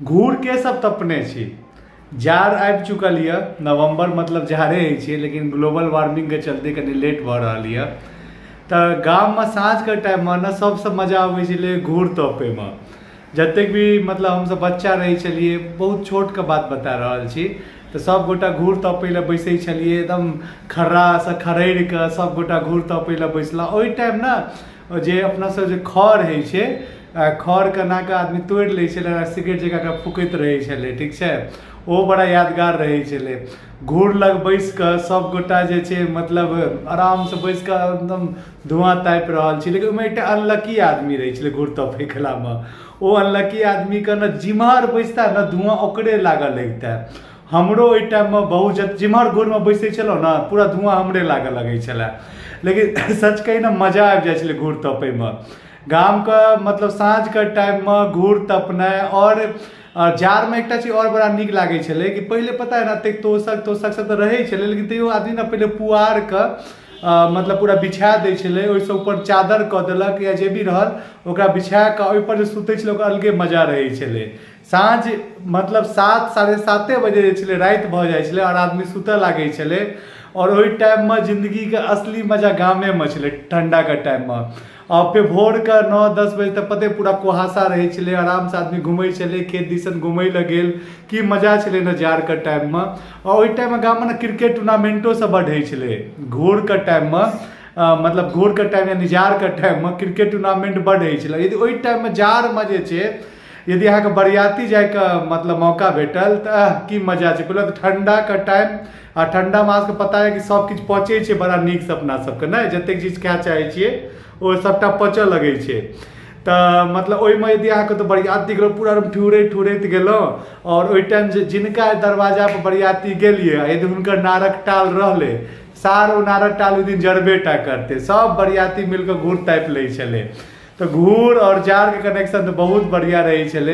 घूर के सब तपने छी। जाड़ आबि चुकल यऽ, नवम्बर मतलब जाड़े होइ छै, लेकिन ग्लोबल वार्मिंगके चलते कनि लेट भऽ रहल यऽ। तऽ गाममे साँझके टाइममे ने सबसँ मजा अबै छलै घूर तपैमे। जतेक भी मतलब हमसब बच्चा रहै छलियै, बहुत छोटके बात बता रहल छी, तऽ सबगोटा घूर तपै लए बैसै छलियै। एकदम खर्रासँ खरड़ि कऽ सबगोटा घूर तपै लए बैसलहुँ। ओहि टाइम ने जे अपना सब जे खर होइ छै, खरके एना कऽ आदमी तोड़ि लै छलै आ सिगरेट जकाँ कऽ फूकैत रहै छलै, ठीक छै? ओ बड़ा यादगार रहै छलै। घूर लग बैस कऽ सबगोटा जे छै मतलब आरामसँ बैस कऽ एकदम धुआँ तापि रहल छी। लेकिन ओहिमे एकटा अनलकी आदमी रहै छलै घूर तपै कलामे। ओ अनलकी आदमीके ने जिम्हर बैसता ने, धुआँ ओकरे लागऽ लगितै। हमरो ओहि टाइममे बहुत, जिम्हर घूरमे बैसै छलहुँ ने, पूरा धुआँ हमरे लागऽ लगै छलै। लेकिन सच कही ने, मजा आबि जाइ छलै घूर तपैमे। गामके मतलब साँझके टाइममे घूर तपनाइ। आओर जाड़मे एकटा चीज आओर बड़ा नीक लागै छलै कि पहिले पता है ने, एतेक तोसक तोसक सब तऽ रहै छलै, लेकिन तैयो आदमी ने पहिले पुआरके मतलब पूरा बिछा दै छलै, ओहिसँ ऊपर चादर कऽ देलक या जे भी रहल, ओकरा बिछा कऽ ओहिपर जे सुतै छलै, ओकर अलगे मजा रहै छलै। साँझ मतलब 7, 7:30 बजे जे छलै राति भऽ जाइ छलै आओर आदमी सुतऽ लागै छलै। आओर ओहि टाइममे जिन्दगीके असली मजा गामेमे छलै ठण्डाके टाइममे। आओर फेर भोरके 9, 10 बजे तक पते पूरा कुहासा रहै छलै, आरामसँ आदमी घुमै छलै, खेत दिसन घुमै लए गेल। की मजा छलै ने जाड़के टाइममे! आओर ओहि टाइममे गाममे ने क्रिकेट टूर्नामेन्टो सब बड्ड होइ छलै। घूरके टाइममे, मतलब घूरके टाइम यानि जाड़के टाइममे क्रिकेट टूर्नामेन्ट बड्ड होइ छलै। यदि ओहि टाइममे जाड़मे जे छै, यदि अहाँके बरियाती जाइके मतलब मौका भेटल तऽ की मजा छै! पहिले तऽ ठण्डाके टाइम, आ ठण्डामे अहाँ सबके पता यऽ कि सब किछु पचै छै बड़ा नीकसँ अपना सबके ने। जतेक चीज खाय चाहै छियै, ओ सबटा पचऽ लगै छै। तऽ मतलब ओहिमे यदि अहाँ कतहु बरियाती गेलहुँ, पूरा एकदम ठुरैत ठुरैत गेलहुँ। आओर ओहि टाइम जे जिनका दरवाजापर बरियाती गेलियै, यदि हुनकर नारक टाल रहलै सार, ओ नारक टाल ओहि दिन जरबे टा करतै। सब बरियाती मिलकऽ घूर तापि लै छलै। तऽ घूर आओर जाड़के कनेक्शन तऽ बहुत बढ़िआँ रहै छलै।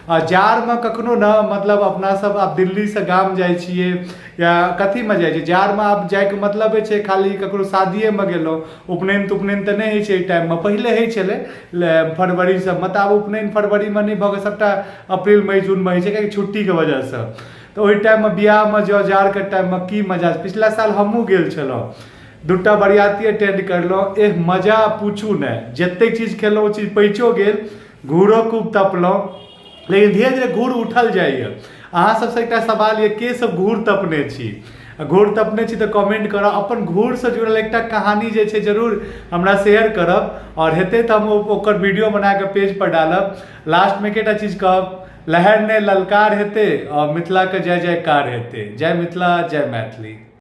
आ जाड़मे कखनो ने मतलब अपना सब आब दिल्लीसँ गाम जाइ छियै या कथीमे जाइ छियै, जाड़मे आब जाइके मतलबे छै खाली ककरो शादियेमे गेलहुँ। उपनयन तुपनयन तऽ नहि होइ छै एहि टाइममे। पहिले होइ छलै फरवरी सबमे, तऽ आब उपनयन फरवरीमे नहि भऽ कऽ सबटा अप्रील, मई, जूनमे होइ छै, कियाकि छुट्टीके वजहसँ। तऽ ओहि टाइममे बियाहमे जाउ जाड़के टाइममे, की मजा! पिछला साल हमहूँ गेल छलहुँ, दूटा बरियाती अटेंड करलहुँ। एह, मजा पूछू नहि! जतेक चीज खेलहुँ, ओ चीज पचिओ गेल, घूरो खूब तपलहुँ, लेकिन धीरे धीरे घूर उठल जाइए। अहाँ सबसँ एकटा सवाल यऽ, के सब घूर तपने छी? घूर तपने छी तऽ कमेंट करब, अपन घूरसँ जुड़ल एकटा कहानी जे छै जरूर हमरा शेयर करब, आओर हेतै तऽ हम ओकर वीडियो बनाकऽ पेजपर डालब। लास्टमे एकेटा चीज कहब, लहरि नहि ललकार हेतै आओर मिथिलाके जय जयकार हेतै। जय मिथिला, जय मैथिली।